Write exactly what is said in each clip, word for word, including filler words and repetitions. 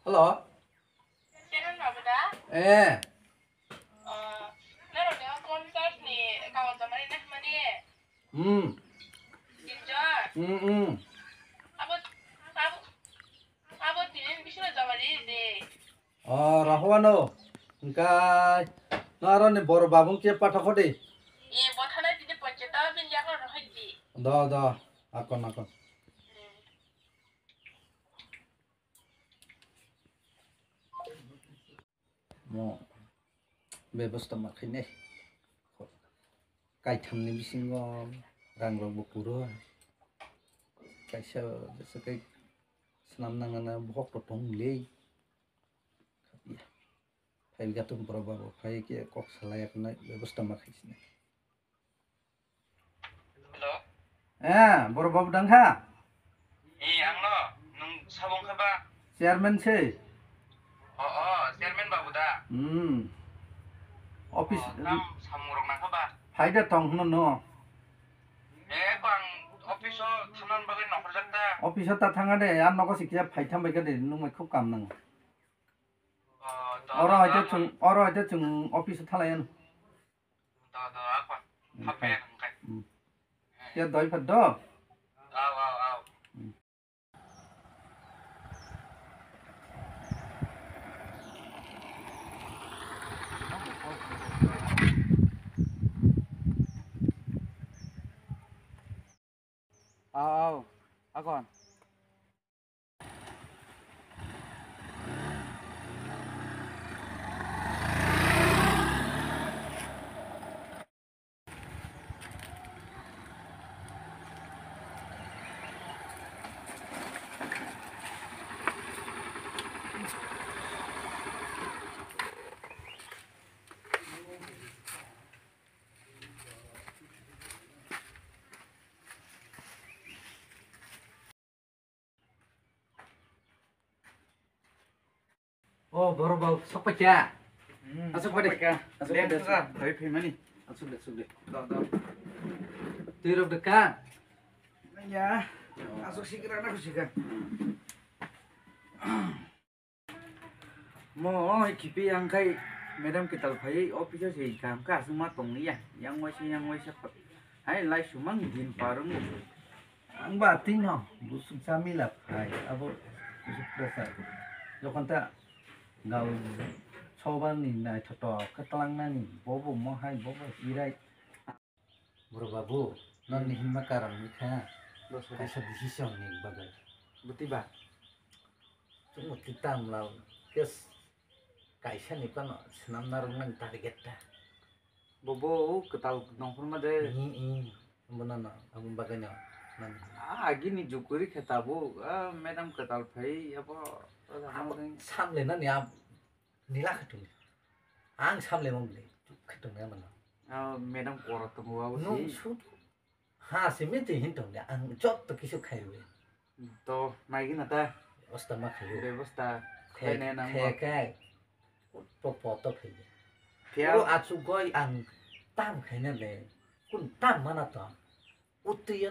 Hello. Chairman babu da? Eh. Oh, norok ni o Pondor ni kawan joma ri na hwnmani? Hmm. Tinjon? Hmm, hmm. Abo, abo, abo tini bisingo joma ri di. Oh, rohwano. Hwnkhe no aro ni boro babung khe pathakho di. E, bo thanai tini ponchayat o bini yago rohoi di. Do, do. Akon, akon. Hmm. Mo bebosta ma khainai. Kaithamni bisingo rangrokbo kwrwi. Kaisa jesa khe swnam nangna bohok bo tong le. Phai gatung borok babo phai khe kok salai yaknai bebosta ma khai sinai. Hello. Eh, borok babu dang kha? Eh, angno, nwng sabo wngkha ba? Chairman se. Oh, oh, chairman babu da? Hmm. Office. Oh, tam samung rok nangkha ba? Phai da tong hwnno no. Eh, ko ang office o thangnani bagwi nokhorjak ta. Office o ta thanga de, ang nogo si kiya phai tham bai kha de, nwng mai khub kam nango. Oh, to, oro to, haite to. Chwng, oro haite chwng office o thalai ano. Da, da, apa? Hmm, Hape hai. Hangkai. Hmm. Ya, doi phat do? Au, au, au. Hmm. Au, au, akon. Oh, borok bau sok paikha. Hmm, aswk sok paikha. Aswk paikha. Leng kha, doi phaimani. Aswk de, aswk de. Do, do. Twi rok de kha. Ya, aswk sikra na sikra. Mo, oh, khipi ang khai madam kital phai office o se kam ka aswk ma tong ya. Yang waisa, yang waisa. Hai lai sumang din parung. Ang ba tino busuk jamila phai abo busuk pressure. Jokon ta gau sobar ni naithotok khe twlangnani bobo mohai bobo irai. Bro babu, nang ni himma karam ni kha. Kaisa decision ni bagwi. Buti ba? Chwng buti tam lao. Kes kaisa ni pano swnam narwk nang target ta. Bobo kwtal nongkhorma de. Ni, i, bono no, abo bagwi no, nani. Ah, agini jukuri khe tabuk, ah, madam kwtal phai, abo, abo samle nani, ab, nila khe tong. Ang samle mo bole, juk khe tong ya mano. Ah, madam koro tongo, abo si. Nung su, ha, si miti hin tong de, ang jotto kisu khai rwi. To, naigina ta? Bebosta ma khaio. Bebosta khainai nang khe bo. Khe, po, po, to khaio. Phiya. Oro achuk goi ang tam khaina le. Kun tam mana to. Utwi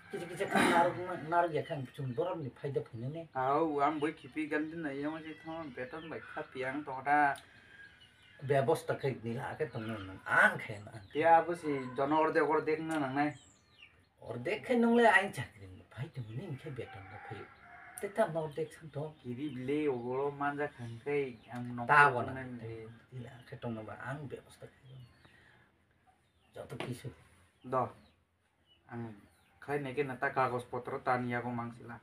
kisa kisa kha naruk, naruk ya khan chung borok ni phaida phainani. Au, ang boi khipi gandhi na yang je thon beton bai kha piang to da. Bebosta khai nila khe tong nang ang khe na. Phiya bo si jono orde orde na nang nai. Ordek khe nung le ain chakri ni phai tong ni khe beton no phai. Te tam no ordek san to. Kiri bile ogoro manja khang khe ang no ta wana. Ila khe tong no ba ang bebosta khe. Joto kisu. Do. Ang khai ne khe na ta kagos potro ta ni yago mang sila.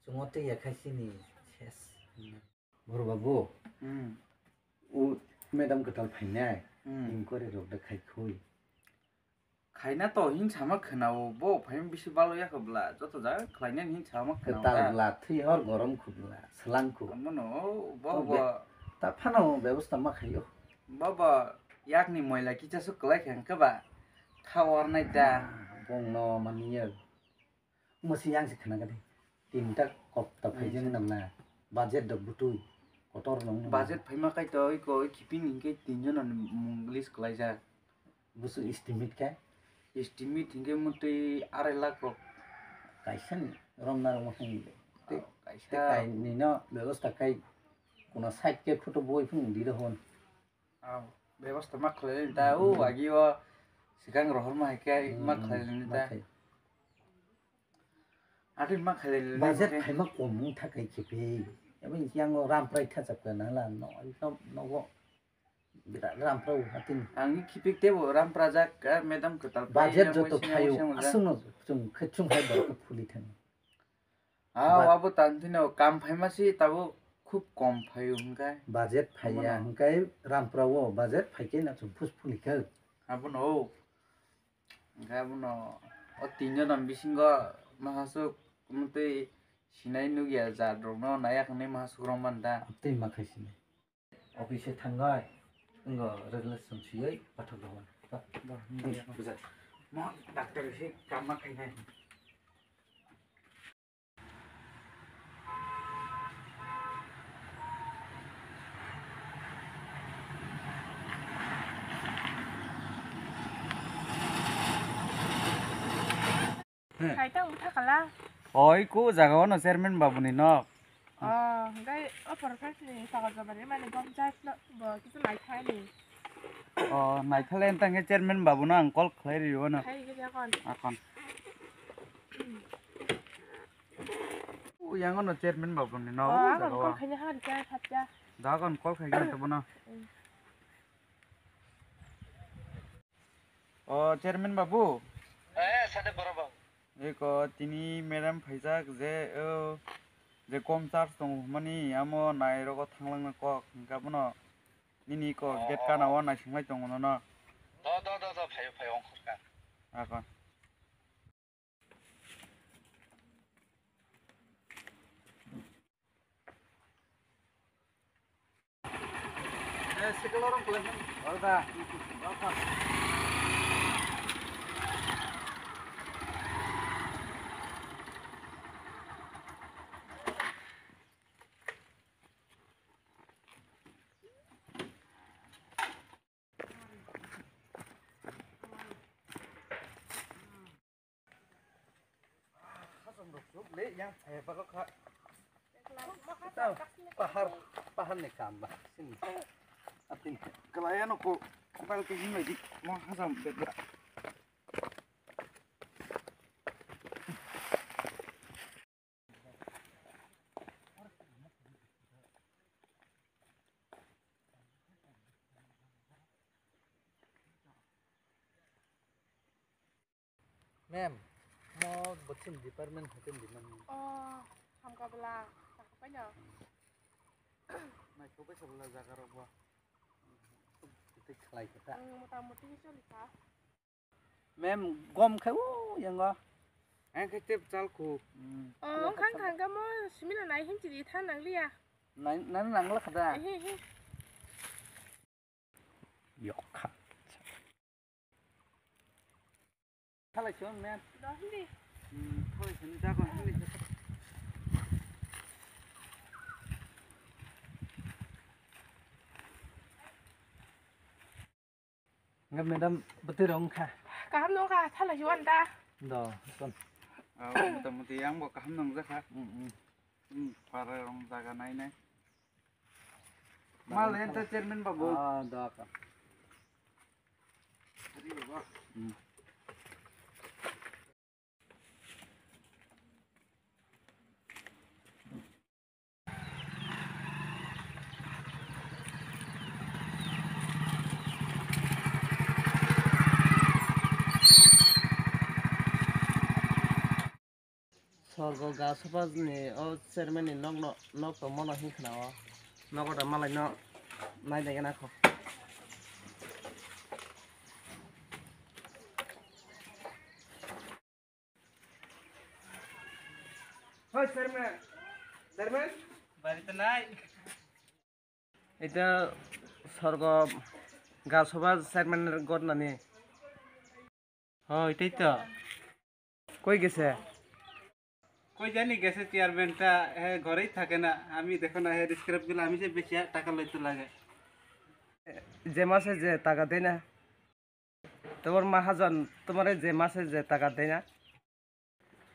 Chungo te ya khai sini ses. Boro babu, hmm. U madam kwtal phainai, hmm. Inquiry rok da khai khui. Khaina to hin sama khwnao, bo phaima bisi balo ya khe bwla, joto jaga khlainani hin sama khwnao. Kwtal bwla, thwi hor gorom khu bwla, swlang khu. Abono, bo, bo, ta phano bebosta ma khaio. Bo, bo, yakni moila kicha su kwlai khe hwnkhe ba, tha ornai da. Ah, bongno mani ya. Mwswi yang se khna gade. Tinta kok ta phai jeng nam na. Budget dok butui. Kotor nong nang. Budget phaima kai to iko khipini hingke tinjon ni mung list kwlaijak. Busu estimate khe? Estimate hingke mutui arai lakh rok. Kaisa ni rom na rom khe ni. Te, kaisa. Te kai ni no bebosta kai. Kuna side ke photo boi phung di rohon. Aw, bebasta ma khlai ta, o agi o sikang rohor ma hai khe ma khlai ni ta. Atin ma khlai ni. Budget phaima kom wng tha kai khipe. Abo yang o ram prai tha chap ka na la no, no, no go. Bira ram pro hatin. Ang khipe te bo ram prajak ka madam kwtal. Budget joto phayo asung no chung khachung hai borok phuli thang. Aw, abo tang thino kam phaima si tabuk khub kom phaio hwnkhe. Budget phaiya hwnkhe rampra o budget phaikhe na chwng phus phuli khe. Abono o. Hwnkhe abono o tinjon ni bisingo mahasuk mutwi sinai nukya jat rokno naiya hwnwi mahasuk rok man da. Tei ma khai sinai. Office thangai, wngkha resolution siyoi pathak rokno. Bujak. Mo doctor se kama khainai. Kaitang bwtha kala. Oi, ko jaga ono chairman babu ni nok. Oh, hwnkhe o porpet ni sagar jabari mani gom jat no bo kisu naithani. Oh, naithale entang khe chairman babu no ang call khlai rio no. Hai ge jakon. Akon. O yang ono chairman babu ni nok. Oh, o akon jaga call o. Khaina hari kya khatya. Da akon call khai khe to bono. Mm. O chairman babu. Eh, sade boro babu. Eko tini madam phaijak je, o, je kom charge tongo hwnmani amo nai rogo thanglangna kok hwnkhe abono nini kok gate kana o naisinglai tongo nono. Do, do, do, do, phaio, phaio, ongkhorkha. Akon. Khasam rok chuk le yang phai balo kha. Pahar, pahar ni kam ba sini. Atin kelai ano ko bal ke himai di mo khasam bedra. Ma'am, mo bwswng department hotem di man. Oh, hamka bwla, takhupaino. Naithok bai sabla jaga rok bo. Tei khlai khe ta. Ang mota moti khe choli kha. Ma'am, gom khe o yango. Ang khe tep chal khu. Hmm. Oh, ang khang khang khe mo simino nai him chiri tha nang liya. Nai, nai nang la kha da. Ehe, ehe. Yok kha. Thalai sio, ma'am. Do hindi. Hmm, thoi sini jago hindi. Nga madam, bwtwi rong kha. Kaham nung kha, thalai sio anta. Do, kon. Ah, motamuti ang bo kaham nung jakha. Hmm, hmm. Hmm, para rong jaga nai nai. Mal enta chairman babu. Ah, da ka. Ari babu. Hmm. Sorgo ga sopa ni o chairman ni nok no, nok tongma no hin khna o. Nogo da malai no nai dai gana kho. Hoi chairman. Chairman. Bari to nai. Eta sorgo ga sopa chairman gor nani. Hoi, tei to. Koi gese? Koi jani gese chairman ta, he, ghoreই থাকে না. আমি দেখো না, he, scrap গুলো আমি যে বেশি টাকা লইতে লাগে. যে মাসে যে টাকা দেয় না. তোমার মহাজন তোমারে যে মাসে যে টাকা দেয় না.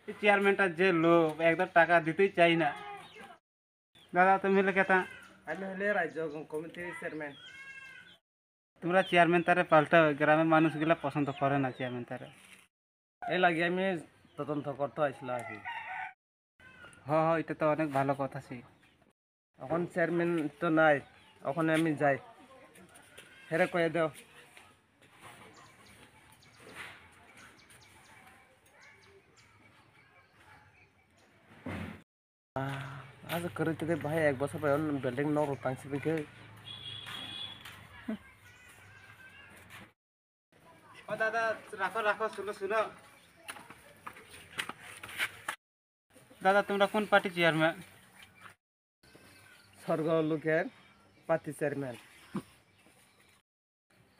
এই চেয়ারম্যানটা যে লোক, একদম টাকা দিতেই চাই না। দাদা, তুমি হলে কেতা? আমি হলে রাজ্য কমিটির চেয়ারম্যান। তোমরা চেয়ারম্যান তারে পাল্টাও, গ্রামের মানুষগুলা পছন্দ করে না চেয়ারম্যান তারে। এই লাগে আমি তদন্ত করতে আইছিল আর কি। হ হ, এটা তো অনেক ভালো কথা ছিল। এখন চেয়ারম্যান তো নাই, ওখানে আমি যাই, হেরে কয়ে দাও। Aja kwrwi tei bahai ek bosor bai building nok rok tang sibikhe. ও দাদা, রাখো, রাখো, শুনো, শুনো। দাদা, তোমরা কোন পার্টি চেয়ারম্যান? স্বর্গ লোকের পার্টি চেয়ারম্যান।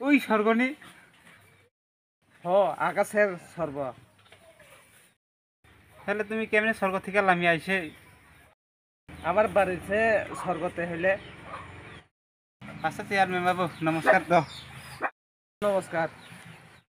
ওই স্বর্গনি? হ, আকাশের স্বর্গ। তাহলে তুমি কেমনে স্বর্গ থেকে লামি আইছে? আমার বাড়িতে স্বর্গতে হইলে। আচ্ছা, চেয়ারম্যান বাবু, নমস্কার তো। নমস্কার।